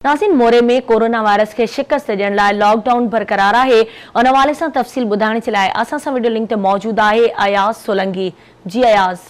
ناظرين موري ۾ corona virus کي شڪست ڏيڻ لاء لاڪ ڊائون برقرار آهي ان حوالي سان تفصيل ٻڌائڻ جي لاء اسان سان وڊيو لنڪ تي موجود آهي اياز سولنگي جي اياز.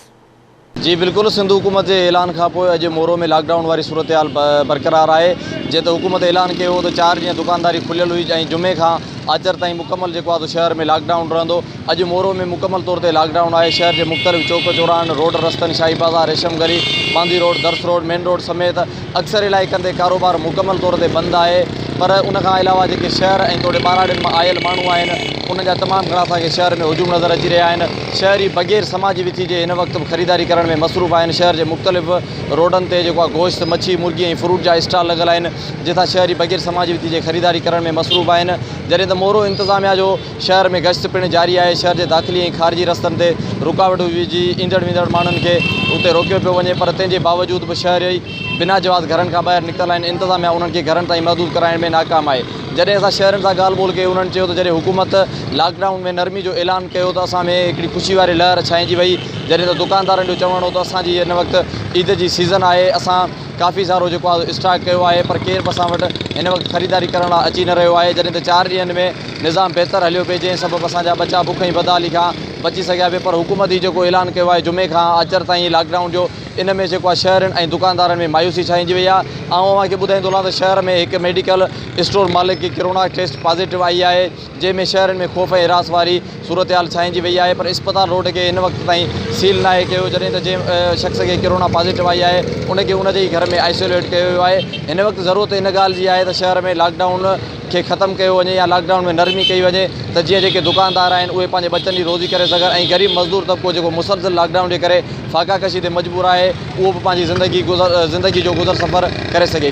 جي بلڪل سنڌ حڪومت جي اعلان کانپوء اڄ مورو ۾ لاڪ ڊائون واري صورتحال برقرار آهي جئين ته حڪومت اعلان ڪيو هو ته چار ڏينهن دڪانداري کليل هئي ۽ جمعي کان آچر تائين مڪمل جيڪو آهي سو شهر ۾ لاڪ ڊائون رهندو اڄ مورو ۾ مڪمل طور تي لاڪ ڊائون آهي، شهر جي مختلف چوڪ چوراهن، روڊ رستن، Shahi Bazaar, Resham Gali, Bandhi road, Dars road, main road سميت اڪثر علائقن تي ڪاروبار مڪمل طور تي بند آهي پر ان کان علاوه جيڪي شهر ۽ توڙي ٻهراڙين مان آيل ماڻهو آهن انهن جا تمام گهڻا اسان کي شهر ۾ هجوم نظر اچي رهيا آهن، شهري بغير سماجي وٿي جي هن وقت به خريداري ڪرڻ ۾ مصروف آهن، شهر جي مختلف روڊن تي جيڪو آهي گوشت، مڇي، مرغي ۽ فروٽ جا اسٽال لڳل آهن جتان شهري بغير سماجي وٿي جي خريداري ڪرڻ ۾ مصروف آهن جڏهن ته مورو انتظاميا جو شهر ۾ گشت پڻ جاري آهي، شهر جي داخلي ۽ خارجي رستن تي رڪاوٽون وجهي ايندڙ ويندڙ ماڻهن کي اتي روڪيو پيو وڃي پر تنهن جي باوجود به شهري بنا جواز گهرن کان ٻاهر نڪتل آهن، انتظاميا انهن کي گهرن تائين محدود ڪرائڻ ۾ ناڪام آهي، جڏهن اسان شهرين سان ڳالهه ٻولهه ڪئي انهن چيو ته جڏهن حڪومت لاڪ ڊائون ۾ نرمي جو اعلان ڪيو ته اسان ۾ هڪڙي خوشي واري لهر ڇانئجي وئي، جڏهن ته دڪاندارن جو چوڻ هو ته اسان جي هن وقت عيد جي سيزن آهي اسان. ڪافي سارو جيڪو آهي اسٽاڪ ڪيو آهي پر ڪير به اسان وٽ هن وقت خريداري ڪرڻ لاء اچي نه رهيو آهي جڏهن ته چار ڏينهن ۾ نظام بهتر هليو پئي جنهن سبب اسان جا ٻچا بک ۽ بدحالي کان بچي سگهيا پئي پر حڪومت هي جيڪو اعلان ڪيو آهي جمعي کان آچر تائين لاڪ ڊائون جو ان ۾ جيڪو آهي شهرين ۽ دڪاندارن ۾ مايوسي ڇائنجي وئي آهي آئون اوهان کي ٻڌائيندو هلان ته شهر ۾ هڪ ميڊيڪل اسٽور مالڪ کي ڪرونا ٽيسٽ پازيٽو آئي آهي جنهن ۾ شهرين ۾ خوف ۽ هراس واري صورتحال ڇانئجي وئي آهي پر اسپتال روڊ کي هن وقت تائين سيل ناهي ڪيو جڏهن ته جنهن شخص کي ڪرونا پازيٽو آئي آهي ان کي ان جي ئي گهر ۾ آئسوليٽ ڪيو ويو آهي هن وقت ضرورت ان ڳالهه جي آهي ته شهر ۾ لاڪ ڊائون کي ختم ڪيو وڃي يا لاڪ ڊائون ۾ نرمي ڪئي وڃي ته جيئن جيڪي دڪاندار آهن اهي پنهنجي ٻچن جي روزي ڪري سگهن ۽ غريب مزدور طبقو جيڪو مسلسل لاڪ ڊائون جي ڪري فاقا ڪشي تي مجبور آهي اهو به پنهنجي زندگي گذر زندگي جو گذر سفر ڪري سگهي.